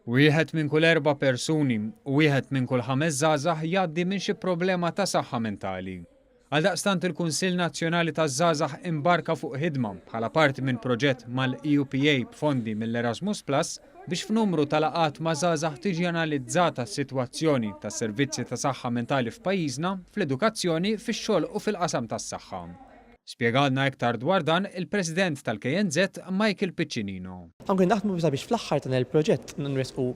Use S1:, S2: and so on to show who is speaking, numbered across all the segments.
S1: Wieħed minn kull erba' persuni u wieħed minn kull ħames żgħażagħ jgħaddi minn xi problema ta' saħħa mentali. Għaldaqstant il-Kunsill Nazzjonali taż-Żgħażagħ imbarka fuq ħidma bħala parti minn proġett mal-EUPA b'fondi mill-Erasmus Plus biex f'numru ta' laqgħat ma' żgħażagħ tiġi analizzata s-sitwazzjoni tas-servizzi ta' saħħa mentali f'pajjiżna, fl-edukazzjoni, fix-xogħol u fil-qasam tas-saħħa. Spjegalna iktar dwar dan il-President tal-KNZ Michael Piccinino.
S2: Anke naħdmu sabiex fl-aħħar ta' dan il-proġett nressqu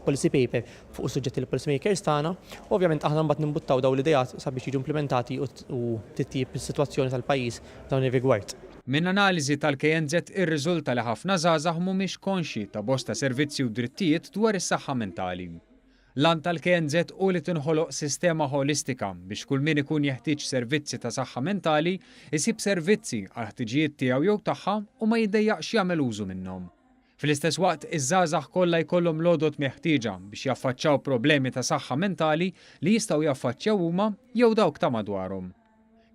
S2: policy paper fuq is-suġġetti lill-policy makers tagħna u ovvjament aħna mbagħad nimbuttaw dawn l-ideat sabiex jiġu implimentati u titjib is-sitwazzjoni tal-pajjiż f'dan ir-rigward.
S1: Minn analiżi tal-KNZ irriżulta li ħafna żgħażagħ mhumiex konxji ta' bosta servizzi u drittijiet dwar is-saħħa mentali. L-għan tal-KNZ hu li tinħoloq sistema ħolistika biex kull min ikun jeħtieġ servizzi ta' saħħa mentali jsib servizzi għall-ħtiġijiet tiegħu jew tagħha u ma jiddejjaqx jagħmel użu minnhom. Fl-istess waqt, iż-żgħażagħ kollha jkollhom l-għodod meħtieġa biex jaffaċċaw problemi ta' saħħa mentali li jistgħu jaffaċċjaw huma jew dawk ta' madwarhom.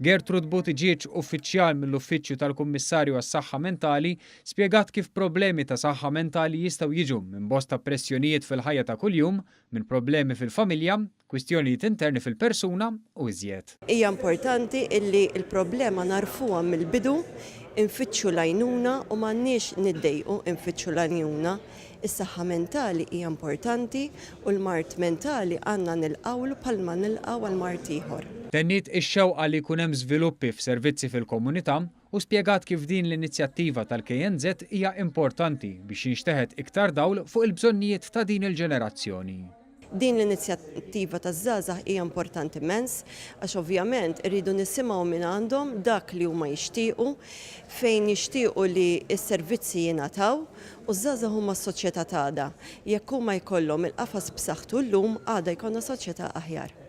S1: Gertrude Buttigieg, uffiċjal mill-Uffiċċju tal-Kummissarju għas-Saħħa Mentali, spjegat kif problemi ta' saħħa mentali jistgħu jiġu minn bosta pressjonijiet fil-ħajja ta' kuljum, minn problemi fil-familja, kwistjonijiet interni fil-persuna u iżjed.
S3: Hija importanti illi l-problema nagħrfuha mill-bidu, infittxu l-għajnuna u m'għandniex niddejqu nfittxu l-għajnuna. Is-saħħa mentali hija importanti u l-mard mentali għandna nilqgħulu bħalma nilqgħu għal mard ieħor.
S1: Tenniet ix-xewqa li jkun hemm żviluppi f'servizzi fil-komunità u spjegat kif din l-inizjattiva tal-KNZ hija importanti biex jinxteħet iktar dawl fuq il-bżonnijiet ta' din il-ġenerazzjoni.
S3: Din l-inizjattiva taż-żgħażagħ hija importanti immens għax ovvjament irridu nisimgħu mingħandhom dak li huma jixtiequ, fejn jixtiequ li s-servizzi jingħataw u ż-żgħażagħ huma s-soċjetà t'għada. Jekk huma jkollhom il-qafas b'saħħtu llum, għada jkollna soċjetà aħjar.